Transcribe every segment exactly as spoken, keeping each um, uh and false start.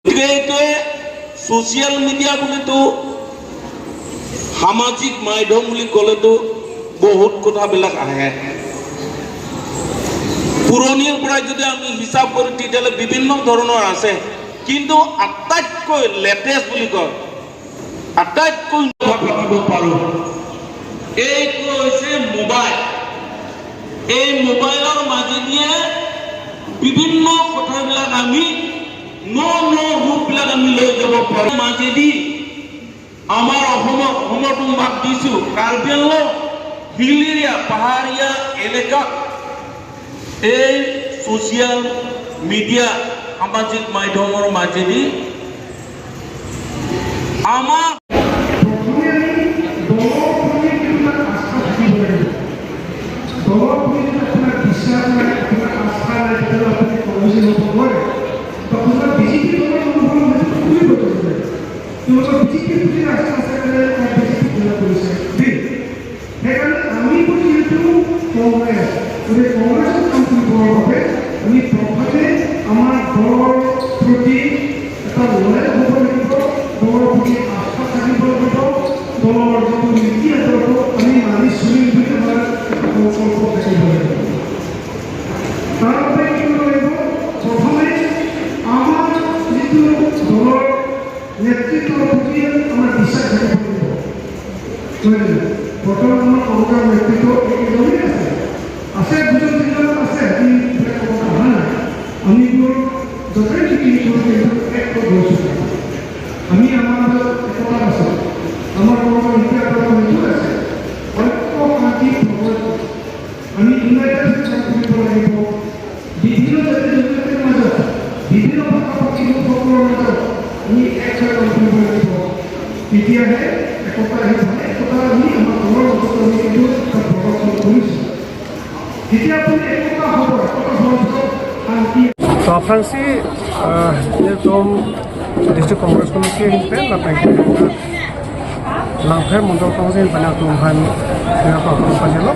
গতিকে এইটোৱে social media বুলিতো, সামাজিক মাধ্যম বুলি ক'লেতো বহুত কথাবিলাক আহে। পুৰণিৰ পৰা যদি আমি হিচাপ কৰোঁ, তেতিয়াহ'লে বিভিন্ন ধৰণৰ আছে, কিন্তু আটাইতকৈ লেটেষ্ট বুলি কয়, আটাইতকৈ ভাবি দিব পাৰোঁ, এইটো হৈছে মোবাইল। এই মোবাইলৰ মাজেদিয়ে বিভিন্ন কথাবিলাক আমি ন ন ৰূপবিলাক আমি লৈ যাব পাৰোঁ। মাজেদি আমাৰ অসমৰ, অসমৰতো বাদ দিছোঁ, কাৰ্বি আংলং হিল এৰিয়া, পাহাৰীয়া এলেকাত এই ছ'চিয়েল মিডিয়া, সামাজিক মাধ্যমৰ মাজেদি আমাৰ প্ৰথমে আমি দলৰ প্ৰতি কিবা আস্থা থাকিব লাগিব। দলৰ প্ৰতি যদি আপোনাৰ বিশ্বাস নাই, আপোনাৰ আস্থা নাই, তেতিয়াহ'লে আপুনি কংগ্ৰেছী হ'ব নোৱাৰে। বা কোনোবা বিজেপি দলৰ অনুসৰণ হৈছে, আপুনি কৰিব নোৱাৰে। তেওঁলোকৰ বিজেপিৰ প্ৰতি আস্থা আছে কাৰণে তাত বিজেপিত জইন কৰিছে। দেই। সেইকাৰণে আমি যিহেতু কংগ্ৰেছ, গতিকে কংগ্ৰেছৰ কাম কৰিবৰ বাবে আমি প্ৰথমে আমাৰ দলৰ প্ৰতি এটা লয়েল হ'ব লাগিব, দলৰ প্ৰতি আস্থা থাকিব লাগিব, দলৰ যিটো নীতি আদৰ্শ আমি মানি চলিম বুলি আমাৰ এটা সংকল্প থাকিব লাগিব। তাৰ বাবে কি কৰিব লাগিব? প্ৰথমে আমাৰ যিটো দলৰ নেতৃত্বৰ প্ৰতি আমাৰ বিশ্বাস থাকিব লাগিব। নহয় জানো? বৰ্তমান আমাৰ কংগ্ৰেছৰ নেতৃত্ব একেজনেই আছে। আছে দুজন তিনিজন আছে, আজি এইবিলাক ক'ব অহা নাই। আমি এইবোৰ যথেষ্ট কিন্তু এক হৈ গৈছোঁ। আমি আমাৰ মাজত একতা আছে। আমাৰ কংগ্ৰেছৰ ইতিহাসৰ মৃত্যু আছে। ঐক্য শান্তি প্ৰৱৰ্তন। আমি ইউনাইটেড হৈ কাম কৰিব লাগিব। বিভিন্ন জাতি জনজাতিৰ মাজত, বিভিন্ন ভাষা ভাষী লোকসকলৰ মাজত আমি এক হৈ কাম কৰিব লাগিব। তেতিয়াহে একতা আহিব। একতা আমি আমাৰ ঘৰৰ মাজত আমি এইটো এটা প্ৰদৰ্শন কৰিছোঁ। যেতিয়া আপুনি একতা হ'ব, একতা হোৱাৰ পিছত শান্তি। To aphrangsi, ah, nelitum District Congress Committee ahin pen lapen ke Langpher Mondol Congress ahin pen nangtum aphan nangtum aphan pajirlo.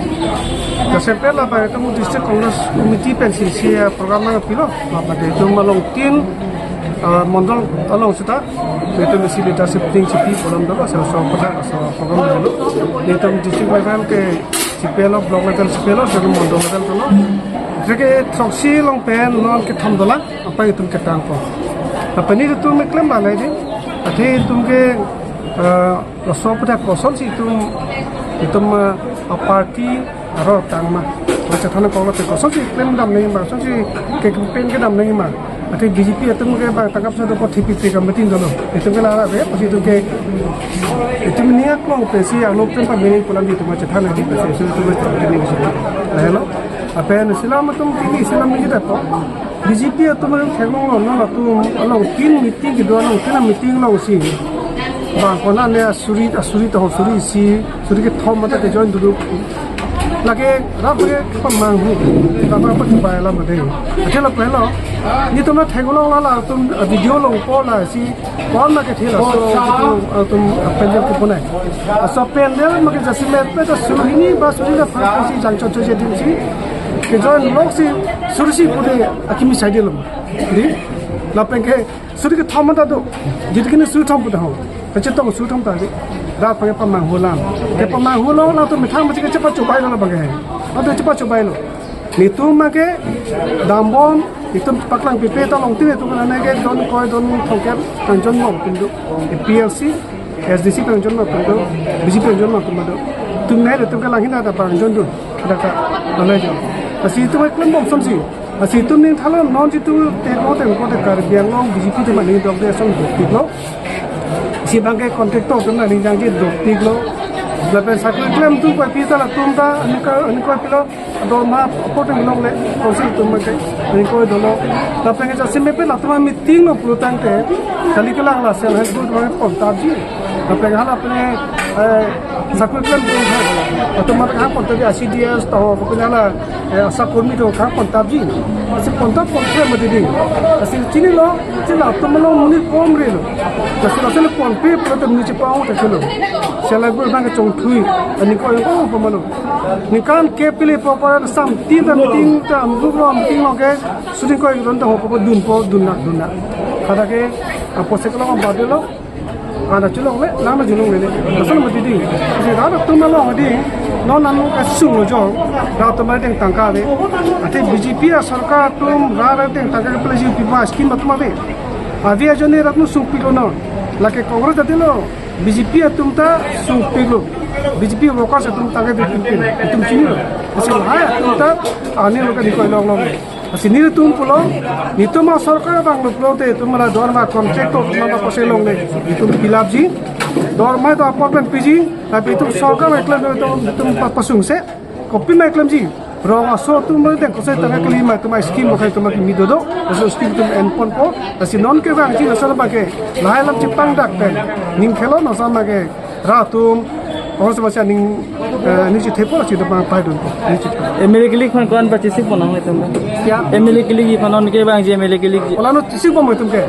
Lapen ke lapen itum District Congress Committee pensi isi program nangpilo. Lapen ke itum along tin, ah, Mondol along seta itum isi leadership meeting chipi program dolo, laso laso program, laso program dolo. Itum district level ke chipilo, block level chipilo, lapen mondol level dolo. Lapen ke throksi along pen non kethom dolang, aphrang itum ketangpo. Lapen nelitum keklem bang lagi, athe itum ke, eh, laso aphuthak kosonsi itum, itum, eh, party arong tangma. Kachethan kok lapen kosonsi klem dam nangji ma, kosonsi ke campaign kedam nangji ma. Athe B J P atum ke bang tangkap sa do ko T P P committee dolo. Itum ke lara be, pasi itum ke, itum niak long pensi alo pen pa mene pulang di itum chethan lagi pensi itum chethan lagi. Lahelo. Lapen isi alam atum kini isi alam ni kita to. B J P atum theklonglo, non atum along tin meeting kedo, along tin meeting alongsi bang konane asuri, asuri to, suri isi, suri kethom mate kejoin dulu. Lake rap ke pamanghu, rap ke pachubai alam ade. Athe lapen lo, nelitum theklonglo, latum video longpo, lasi pon ma kethe laso, itum, itum pandal keponai. Laso pandal ma ke jasemet pe ta suri hini ba suri la phan si jangchot chot jedinsi kejoin loksi suri isi pu de akimi saidelo. Di, lapen ke suri kethom ta do. Jit kini suri thom pu ta ho. Kachetong suri thom ta di. Rap ke pamanghu alam. Kepamanghulo, latum methang masi kechepachubailo bang ke. Latum chepachubailo. Nelitum ma kedambom, itum paklang pipe ta along tin itum konane ke don koi don thomkep nangjonbom itum do. A P H L C, A S D C nangjonbom itum do, B J P nangjonbom itum do. Itum ne itum kelang hina ta nangjon dun. Ada ka, mana jo. Lasi itum klembom sonsi. Lasi itum ning thalo non jitu teko teko te Karbi Anglong B J P atum aning dok de son dok tiklo. Si bang ke contractor atum aning jang ke dok tiklo. Lapen sakri klem atum koi pi ta latum ta, aning koi, aning koi pilo. Dorma apot aning longle, council atum ke, aning koi dolo. Lapen ke jasemet pe latum meeting lo pulo tangte, kali kelang la self help group atum pon tapji. Lapen hala pen, eh, sakri klem atum ha, atum mate ha pon tapji, C D S to, kopine hala, eh, ASHA kormi to ha pon tapji. Lasi pon tap pon klem mati di. Lasi chinilo, chinilo atum lo monit komre lo. Lasi lasi ponpe pulo atum ni chepang ta chelo. Self help group abang ke chongthui, aning koi ko pamalo. Ningkan kep kali po para sam tin ta meeting ta amruk lo meeting lo ke shooting koi ron ta ho po dunpo dunnak dunnak. Lake, ah, posek lo, badi lo. Ana chulongle, nang na chulongle. Asal mati di. Isi rat atum along di. Non nang kasung lo jong. Rat atum adeng tangka ave. Athe B J P asorkar atum rat adeng tangka ke pelaji pipa scheme atum ave. Ave ajoine rat nu sungpiklo non. Lake Congress ati lo. B J P atum ta sungpiklo. B J P workers atum tangka ave pimpin. Itum chinilo. Asal hai atum ta ani lo ka dikoi longlong. Lasi nelitum pulo, nelitum asorkar abang lo pulote itum la dorma contractor atum la paselongle, itum pilapji, dorma do appointment piji, tapi itum sorkar mai klem itum, itum pa-, pasungse, kopima klemji, rong aso atum lo deng kosai tangka kali ma itum scheme lo kai itum kimi dodo, laso scheme itum enponpo, lasi non kevangji laso abang ke, lahai alam chepangdak pen, ning khelo laso abang ke, rat atum, oh, sama siya ning, eh, ning chithepo, chithepo, pai dun, ning chithepo. M L A kilik aphan ko-an pachesik pon nanglitum? Kya? M L A kilik aphan non kevangji M L A kilik ji. Ola no chisik bom itum ke.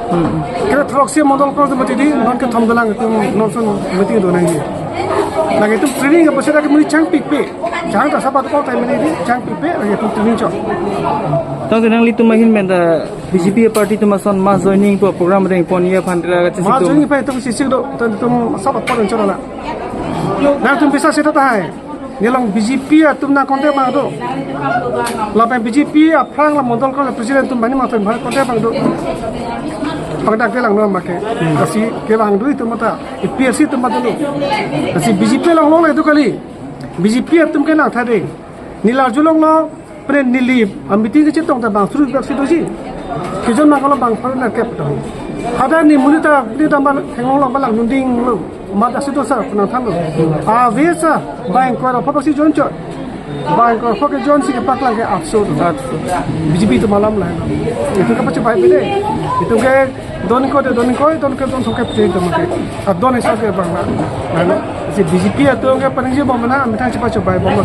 Hmm. Kira throksi mondol ko mati di, non kethom dolang itum, non son meeting do nangji. Lake itum training ke pasal ke muni changpikpe. Chang ta sabat ko time ini di, changpikpe, lake itum training chok. Tangte nanglitum ahin pen ta B J P party atum ason mass joining pu program deng pon ye aphan tira kachesik mass atum. Joining pen itum chisik do, itum, itum sabat ko deng chorala. Nangtum bisa seta tahai. Nelong B J P atum nang contact abang do. Lapen B J P aphrang la mondol ko president atum bani mangthon bhar contact abang do. Pangdak de lang no make. Lasi kevang do itum mata. A P H C atum mata do. Lasi B J P along longle do kali. B J P atum ke nangtha de. Neli arjulong lo. Pre neli, a meeting kechetong ta bang suru bak si doji. Kejon bang kalau bang pernah kep tahu. Ada ni muni ta, ni ta mal, henglong lang balang nunding lo. Mat asi dosa, penang than lo. Ave sa, bang kor apa pasti jon chot. Bang kor apa ke jon si kepak lang ke absurd. B J P atum alam lah. Itum ke pachu bai bede. Itum ke don ko de don ko, don ke don so ke pede itum ke. A don hisab ke bang lah. Lalu, si B J P atum ke paning ji bom na, methang cepat coba bom lo.